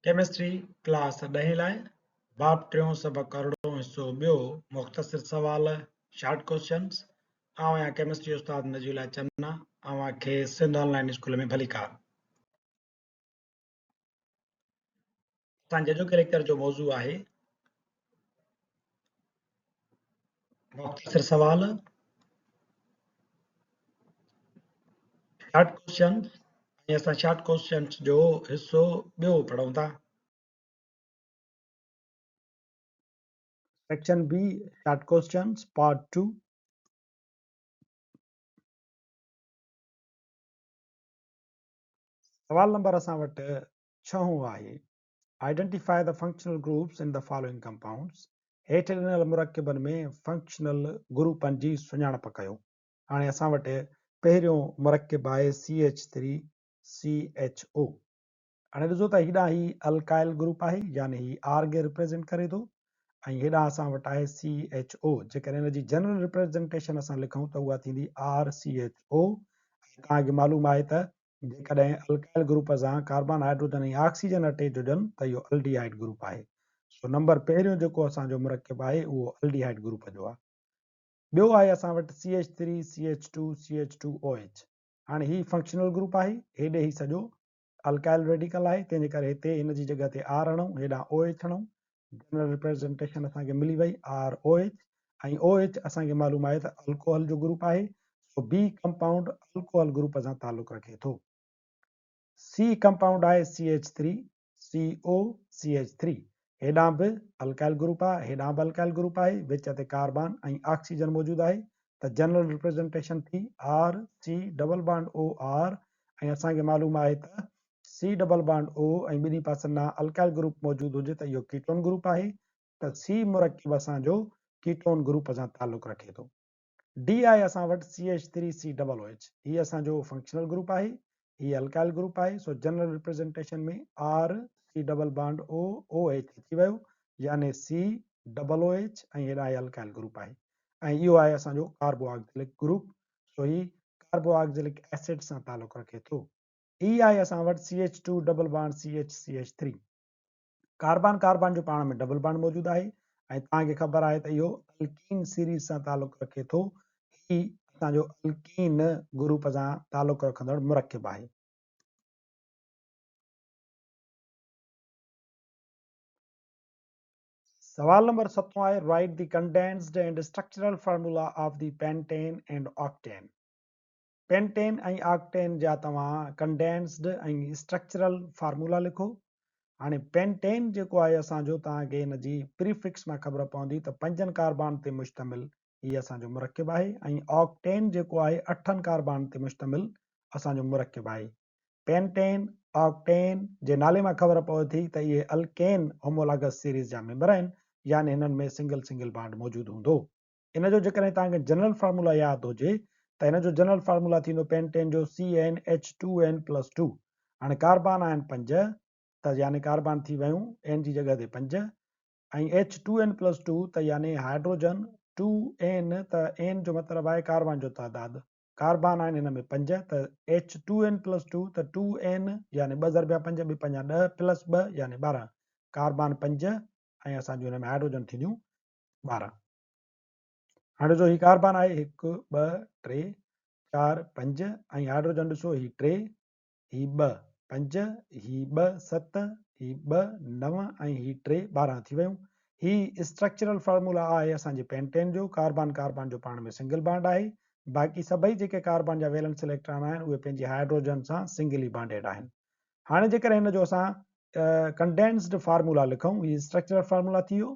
Chemistry class ڏهين لاء باب ٽيون سبق ارڙهون حصو ٻيو مختصر سوال شارٽ ڪوسچنز آئون آهيان ڪيمسٽري استاد نجي الله چنا اوهان کي سنڌ آن لائين اسڪول ۾ ڀليڪار. اسان جي اڄوڪي ليڪچر جو موضوع آهي مختصر سوال شارٽ ڪوشچنس ۽ اسان شارٽ ڪوشچنس جو حصو ٻيو پڙهون ٿا. Section B short questions part 2. سوال نمبر اسان وٽ ڇهون آهي. Identify the functional groups in the following compounds، هيٺ ڏنل مرڪبن ۾ فنڪشنل گروپن جي سڃاڻپ ڪيو. هاڻي اسان وٽ پهريون مرڪب آهي CH3CHO. هاڻي ڏسو ته هيڏانهن هي الڪائل گروپ آهي يعني هي R کي ريپريزنٽ ڪري ٿو ۽ هيڏانهن اسان وٽ آهي CHO. جيڪڏهن هن جي جنرل ريپريزنٽيشن اسان لکون ته اها ٿيندي RCHO ۽ توهان کي معلوم آهي ته جيڪڏهن الڪائل گروپ سان ڪاربان، هائيڊروجن ۽ آڪسيجن اٽيچ هجن ته اهو الڊيهائيڊ گروپ آهي. سو نمبر پهريون جيڪو اسان جو مرڪب آهي اهو الڊيهائيڊ گروپ جو آهي. ٻيو آهي اسان وٽ C H three, C H two, C H two O H. هاڻي هي فنڪشنل گروپ آهي. هيڏي هي سڄو الڪائل ريڊيڪل آهي تنهن جي ڪري هتي هن جي جڳهه تي آر هڻون هيڏانهن او ايڇ هڻون. جنرل ريپريزنٽيشن اسان کي ملي وئي R O H ۽ O H اسان کي معلوم آهي ته الڪوهل جو گروپ آهي سو بي ڪمپائونڊ الڪوهل گروپ سان تعلق رکي ٿو. سي ڪمپائونڊ آهي C H three C O C H three هيڏانهن به الڪائل گروپ آهي هيڏانهن به الڪائل گروپ آهي وچ تي ڪاربان ۽ آڪسيجن موجود آهي ته جنرل ريپريزنٽيشن ٿي R C double bond O R ۽ اسان کي معلوم آهي ته سي ڊبل بانڊ او ۽ ٻنهي پاسن ڏانهن الڪائل گروپ موجود هجي ته اهو ڪيٽون گروپ آهي ته سي مرڪب اسان جو ڪيٽون گروپ سان تعلق رکي ٿو. ڊي آهي اسان وٽ C H three C double O H هي اسان جو فنڪشنل گروپ آهي هي الڪائل گروپ آهي سو general representation ۾ R C double bond O O H اچي ويو يعني سي ڊبل او ايڇ ۽ هيڏانهن هي الڪائل گروپ آهي ۽ اهو آهي اسان جو ڪاربو آڪسيلڪ گروپ سو هي ڪاربو آڪسيلڪ ايسڊ سان تعلق رکي ٿو. اي آهي اسان وٽ C H two double bond C H C H three. Carbon carbon جو پاڻ ۾ ڊبل بانڊ موجود آهي ۽ توهان کي خبر آهي ته اهو الڪين سيريز سان تعلق رکي ٿو. هي اسان جو الڪين گروپ سان تعلق رکندڙ مرڪب آهي. سوال نمبر ستون آهي write the condensed and structural formula of the pentane and octane. Pentane ۽ octane جا توهان ڪنڊينسڊ ۽ اسٽرڪچرل فارمولا لکو. هاڻي پينٽين جيڪو آهي اسان جو توهان کي ان جي پريفڪس مان خبر پوندي ته پنجن ڪاربان تي مشتمل هي اسان جو مرڪب آهي ۽ آڪٽين جيڪو آهي اٺن ڪاربان تي مشتمل اسان جو مرڪب آهي. پينٽين، آڪٽين جي نالي مان خبر پوي ٿي ته اهي الڪين هومولاگس سيريز جا ميمبر آهن يعني هنن ۾ سنگل سنگل بانڊ موجود هوندو. ان جو جيڪڏهن توهان کي جنرل فارمولا ياد هجي ته هن جو جنرل فارمولا ٿيندو پينٽين جو C N H two N plus two. هاڻي ڪاربان آهن پنج ته يعني ڪاربان ٿي ويون اين جي جڳهه تي پنج ۽ H two N plus two ته يعني هائڊروجن ٽو اين ته اين جو مطلب آهي ڪاربان جو تعداد ڪاربان آهن هن ۾ پنج ته H two N plus two ته ٽو اين يعني ٻه ضربيا پنج ٻه پنجا ڏهه پلس ٻه يعني 12 ڪاربان پنج ۽ اسان جون هن ۾ هائڊروجن ٿينديون 12. هاڻي ڏسو هي ڪاربان آهي هڪ ٻه ٽي چار پنج ۽ هائڊروجن ڏسو هي ٽي هي ٻه پنج هي ٻه ست هي ٻه نو ۽ هي ٽي 12 ٿي ويون. هي اسٽرڪچرل فارمولا آهي اسان جي پينٽين جو. ڪاربان ڪاربان جو پاڻ ۾ سنگل بانڊ آهي. باقي سڀئي جيڪي ڪاربان جا ويلنس اليڪٽران آهن اهي پنهنجي هائڊروجن سان سنگلي بانڊيڊ آهن. هاڻي جيڪڏهن هن جو اسان ڪنڊينسڊ فارمولا لکون هي اسٽرڪچرل فارمولا ٿي ويو.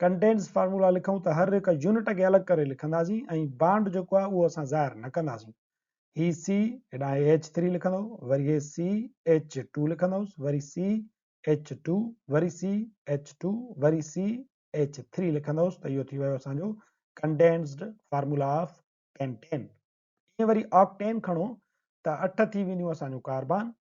ڪنڊينس فارمولا لکون ته هر هڪ يونٽ کي الڳ ڪري لکنداسين ۽ بانڊ جيڪو آهي اهو اسان ظاهر نه ڪنداسين. هي سي هيڏانهن هي ايڇ ٿري لکندو وري هي سي ايڇ ٽو لکندوس وري سي ايڇ ٽو وري سي ايڇ ٽو وري سي ايڇ ٿري لکندوس ته اهو ٿي ويو اسان جو ڪنڊينسڊ فارمولا آف پينٽين. ائين وري آڪٽين کڻو ته اٺ ٿي وينديون اسان جون carbon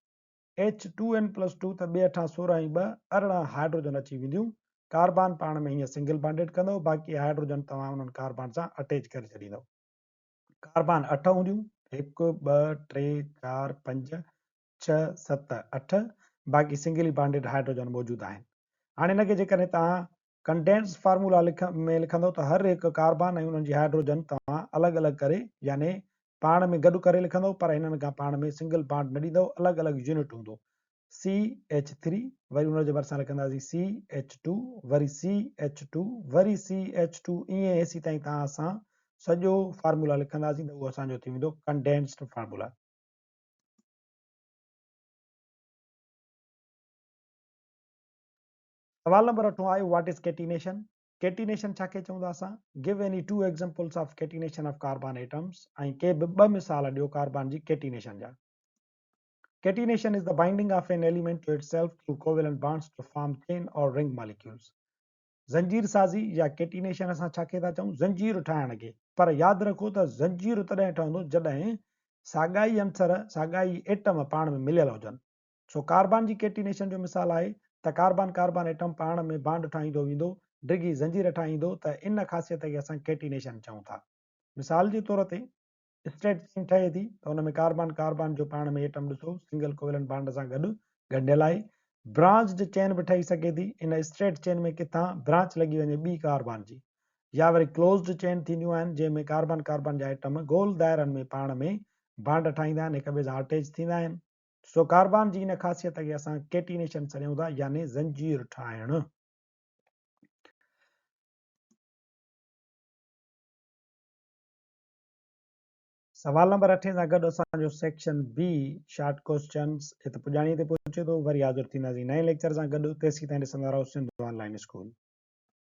H two N plus two ته ٻه اٺان 16 ۽ ٻه 18 هائڊروجن اچي وينديون. ڪاربان پاڻ ۾ هيئن سنگل بانڊيڊ ڪندؤ، باقي هائڊروجن توهان انهن ڪاربان سان اٽيچ ڪري ڇڏيندؤ. ڪاربان اٺ هونديون، هڪ، ٻه، ٽي، چار، پنج، ڇهه، ست، اٺ. باقي سنگلي بانڊيڊ هائڊروجن موجود آهن. هاڻي ان کي جيڪڏهن توهان ڪنڊينسڊ فارمولا ۾ لکندو ته هر هڪ ڪاربان ۽ انهن جي هائڊروجن توهان الڳ الڳ ڪري يعني پاڻ ۾ گڏ ڪري لکندو پر هنن کان پاڻ ۾ سنگل بانڊ نه ڏيندو الڳ الڳ يونٽ هوندو سي ايڇ ٿري وري ان جي ڀرسان لکنداسين سي ايڇ ٽو وري سي ايڇ ٽو وري سي ايڇ ٽو ائين ايسي تائين توهان اسان سڄو فارمولا لکنداسين ته اهو اسان جو ٿي ويندو ڪنڊينسڊ فارمولا. سوال نمبر اٺون آهي what is catenation? Catenation ڇا کي چئون ٿا اسان؟ Give any two examples of catenation of carbon atoms ۽ ڪي به ٻه مثال ڏيو ڪاربان جي ڪيٽينيشن جا. Catenation is the binding of an element to itself through covalent bonds to form chain or ring molecules. زنجير سازي يا ڪيٽينيشن اسان ڇا کي ٿا چئون؟ زنجير ٺاهڻ کي. پر ياد رکو ته زنجير تڏهن ٺهندو جڏهن ساڳا ئي عنصر، ساڳا ئي ايٽم پاڻ ۾ مليل هجن. سو ڪاربان جي ڪيٽينيشن جو مثال آهي ته ڪاربان ڪاربان ايٽم پاڻ ۾ بانڊ ٺاهيندو ويندو، ڊگهي زنجير ٺاهيندو ته ان خاصيت کي اسان ڪيٽينيشن چئون ٿا. مثال جي طور تي اسٽريٽ چين ٺهي ٿي ته ان ۾ ڪاربان ڪاربان جو پاڻ ۾ ايٽم ڏسو سنگل ڪوويلنٽ بانڊ سان گڏ ڳنڍيل آهي. برانچڊ چين به ٺهي سگهي ٿي، ان اسٽريٽ چين ۾ ڪٿان برانچ لڳي وڃي ٻي ڪاربان جي يا وري ڪلوزڊ چين ٿينديون آهن جنهن ۾ ڪاربان ڪاربان جا ايٽم گول دائرن ۾ پاڻ ۾ بانڊ ٺاهيندا آهن هڪ ٻئي سان اٽيچ ٿيندا آهن. سو ڪاربان جي ان خاصيت کي اسان ڪيٽينيشن سڏيون ٿا يعني زنجير ٺاهڻ. سوال نمبر اٺين سان گڏ اسان جو سيڪشن بي شارٽ ڪوسچنز هت پڄاڻي تي پهچي ٿو. وري حاضر ٿينداسين نئين ليڪچر سان گڏ تيسين تائين ڏسندا رهو سنڌ آن لائين اسڪول.